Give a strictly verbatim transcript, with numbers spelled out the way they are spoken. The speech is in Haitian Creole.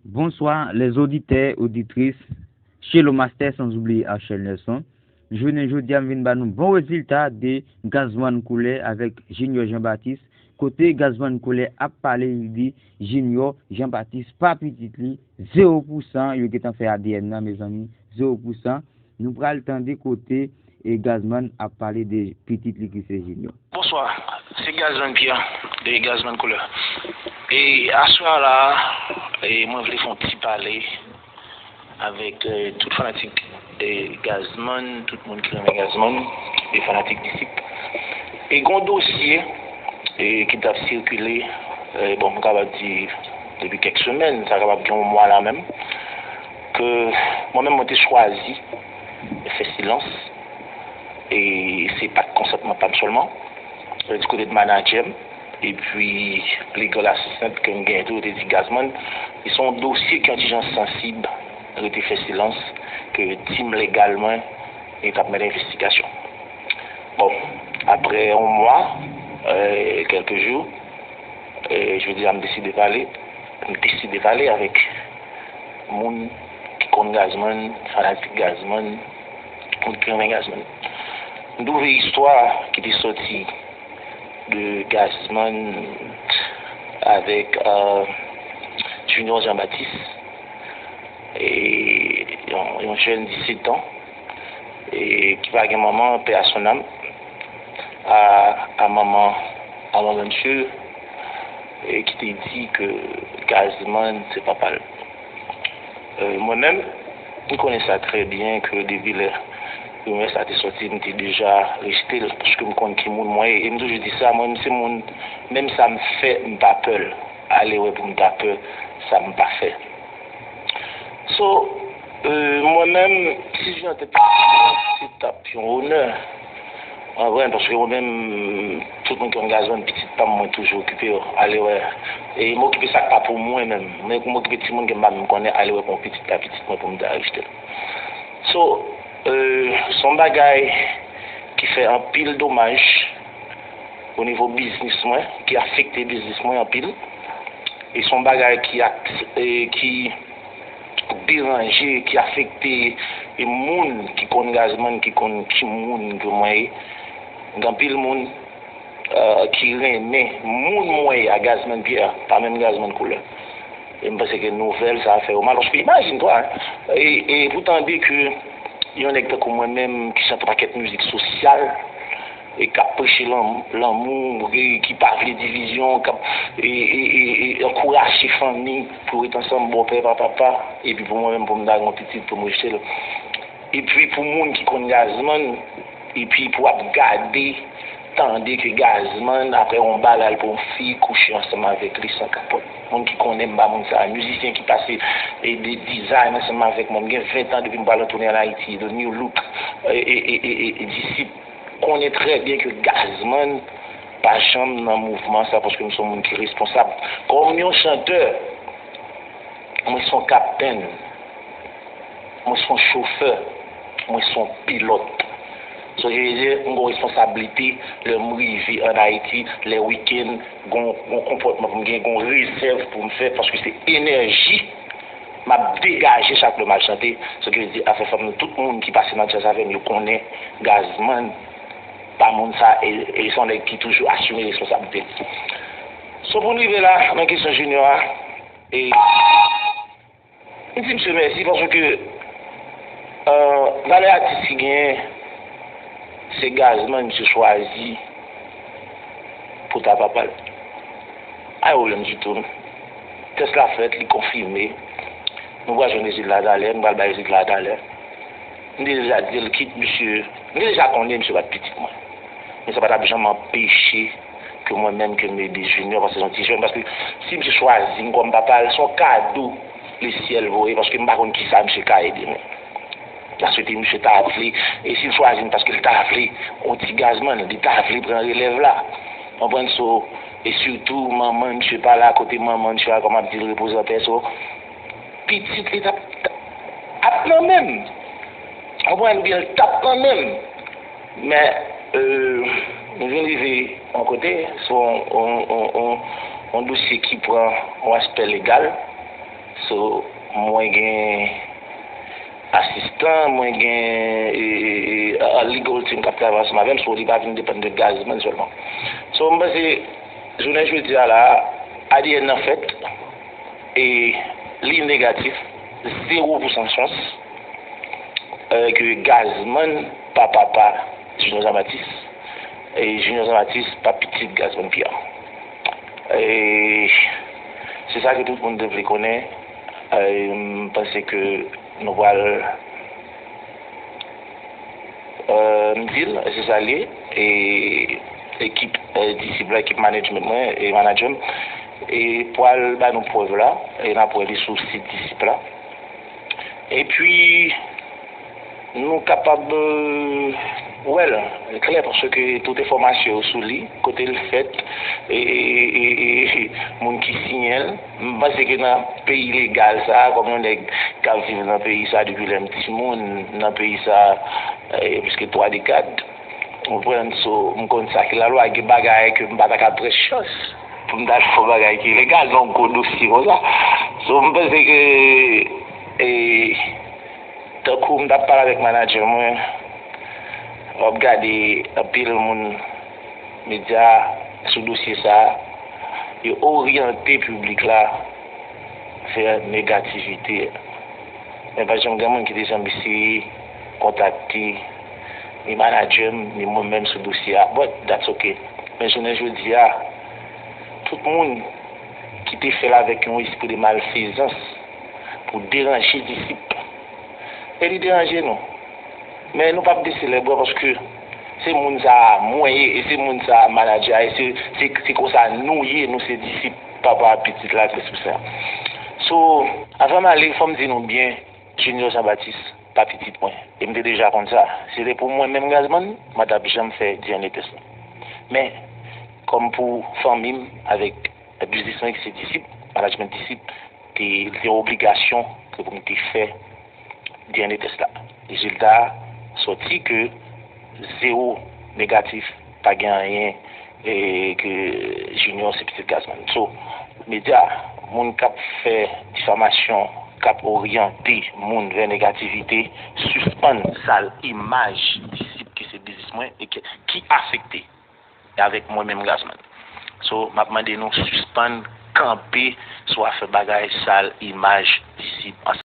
Bonsoir les auditeurs, auditrices, chez le master sans oublier Archel Nelson. Jounen jodi a m vin ba nou bon rezilta de Gazman Koulè avèk Junior Jean Baptiste. Kote Gazman Koulè ap pale, li di Junior Jean Baptiste pa pitit li, zewo pou san, yo gentan fè A D N nan, mezanmi, zewo pou san. Nou pral tande kote e Gazman ap pale de pitit li ki se Junior. Bonswa, se Gazman Pierre de Gazman Koulè. E aswè a la, e mwen vle fè yon ti pale avèk eh, tout fanatik eh, Gazman, tout moun ki renmen Gazman, e fanatik Disip. E gon dosye eh, ki t ap sikile, eh, bon, m kapab di depi kèk semèn, sa kapab gen yon mwa la menm, ke mwen menm mwen te chwazi fè silans, e se pa t konsantman pa m sèlman, di kote de manadjè m, epi legal assistant ke m genyen tou, yo te di Gazman, se yon dosye ki yon ti jan sansib, rete fè silans, ke tim legal mwen, e t ap mennen envestigasyon. Bon, apre yon mwa, eh, kèlke jou, eh, jodi a m deside pale, m deside pale avèk moun ki konn Gazman, fanatik Gazman, moun ki renmen Gazman. M twouve istwa ki te sòti de Gazman avèk eh, Junior Jean Baptiste, e yon, yon jèn disèt an, e ki pa gen manman, paix à son âme, a, a manman, a manman misye, e ki te di ke Gazman se papa l. Eh, mwen menm, m konnen sa trè byen ke depi lè rimè sa te sòti, m te deja rejte l, paske m konn ki moun mwen ye. E m toujou di sa, mwen, m se moun, menm sa m fè, m pa pè l. Ale wè pou m ta pè sa m pa fè. So, eh, mwen menm, si jan tèt se t ap yon onè. Anprann, paske mwen menm, tout moun ki konn Gazman, pitit pa m, mwen toujou okipe yo. Ale wè. E m okipe sa k pa pou mwen menm. Men pou m okipe timoun ke m pa menm konnen, ale wè pou yon pitit pa pitit mwen pou m ta rejte l. So, eh, se yon bagay ki fè anpil domaj o nivo biznis mwen, ki afekte biznis mwen anpil. E se yon bagay ki, ak, eh, ki deranje, ki afekte e moun ki konn Gazman, ki konn ki moun ke mwen ye. Gen anpil moun eh, ki renmen moun mwen ye a Gazman Pierre, pa menm Gazman Koulè. E m panse ke nouvèl sa a fè yo mal. Paske imajine twa, e, e pou tande ke yon nèg tankou mwen menm ki chante pakèt mizik sosyal, e k ap preche lan- lanmou, e ki pa vle divizyon, k ap e, e, e, e ankouraje fanmi pou ret ansanm, bòpè, pa papa, epi pou mwen menm pou m ta gen yon pitit pou m rejte l. Epi pou moun ki konn Gazman, epi pou ap gade, tande ke Gazman, apre yon bal, al pran yon fi, kouche ansanm avèk li san kapòt. Moun ki konnen m pa moun sa, mizisyen ki pase e de design ansanm avèk mwen. M gen ven tan depi m pral an toune ann Ayiti, The New Look, e, e, e, e, e Disip konnen trè byen ke Gazman pa janm nan mouvman sa, paske m se yon moun ki responsab. Kòm yon chantè, mwen se yon kaptenn, mwen se yon chofè, mwen se yon pilòt. Sa vle di, m gen yon responsablite lè m rive ann Ayiti, lè wikenn, gon, gon konpòtman pou m gen, gon rezèv pou m fè, paske se enèji m ap degaje chak lè m al chante. Sa vle di, afè fanm nan, tout moun ki pase nan djaz avè m, yo konnen Gazman pa moun sa, e, e se yon nèg ki toujou asime responsablite l. So, pou n rive la, nan kesyon Junior a, e, m di misye mèsi paske, eh, valè atis ki genyen, se Gazman misye chwazi pou ta papa l. Pa gen pwoblèm ditou. Tès la fèt, li konfime. Nou pral jwenn rezilta talè, nou pral bay rezilta talè. M te deja di l, kit misye, m te deja konnen misye pa t pitit mwen. Men sa pa t ap janm anpeche ke mwen menm ke m ede Junior, paske se yon ti jèn, paske si misye chwazi m kòm papa l, se yon kado lesyèl voye, paske m pa konn kisa misye ka ede mwen. M ta swete misye ta vle, e si l chwazi m paske l ta vle, yon ti Gazman, li ta vle pran relèv la. Konprann? So, e sitou, manman misye pa la, kote manman misye a, kòm ap di l, repoze an pè, so, pitit li t ap, ap nan men m. Konprann byen, l t ap nan men m. Men, euh, nou vin rive yon kote, se yon, yon, yon, yon, yon dosye ki pran yon aspè legal. So, mwen gen asistan, mwen gen e, e, e, a legal team k ap travay ansanm avè m, so li pa vin depann de Gazman sèlman. So, m panse, jounen jodi a la, A D N nan fèt, e li negatif, zewo pousan chans, e, ke Gazman pa papa Junior Jean Baptiste, e Junior Jean Baptiste pa pitit Gazman Pierre. E se sa ke tout moun te vle konnen. E m panse ke nou pral, e, m di l, se sa l ye. E ekip, e, Disip la, ekip management mwen e manager m, e pral ba nou prèv la, e n ap wè li sou sit Disip la. Epi, nou kapab, e, wè l klè, paske tout enfòmasyon yo sou li, kote l fèt, e, e, e, e, e moun ki siyen l. M panse ke nan peyi legal sa a, kòm yon nèg k ap viv nan peyi sa a depi lè m timoun, nan peyi sa a, e, pliske twa dekad, ou konprann, so, m konn sa ki lalwa, gen bagay ke m pa ta ka pran chans pou m ta al fè yon bagay ki ilegal nan yon gwo dosye konsa. So, m panse ke, e, tankou m t ap pale avèk manager mwen, w ap gade anpil moun medya sou dosye sa a, yo oryante piblik la vè negativite. Men pa janm gen moun ki te janm eseye kontakte ni manager m, ni mwen menm sou dosye a. But that's okay. Men jounen jodi a, tout moun ki te fè l avèk yon espri de malfezans pou deranje Disip, e li deranje nou. Men nou p ap bese lèbra paske se moun sa a mwen ye, e se moun sa a manager a ye, se, se, se konsa nou ye, nou se Disip, papa, pitit la, Kris Sen. So, avan m ale, fò m di nou byen, Junior Jean Baptiste pa pitit mwen. E m te deja konn sa. Si se te pou mwen menm Gazman, mwen t ap janm fè D N A test la. Men, kòm pou fanmi m avèk biznis mwen ki se Disip, management Disip, te, li te yon obligasyon ke pou m te fè D N A test la. Rezilta a sòti ke zewo negatif, pa gen anyen, e ke Junior se pitit Gazman. So, medya, moun k ap fè difamasyon, k ap oryante moun vè negativite, sispann sal imaj Disip ki se biznis mwen e ki, ki afekte avèk mwen menm Gazman. So, m ap mande nou sispann kanpe sou afè bagay sal imaj Disip ansanm.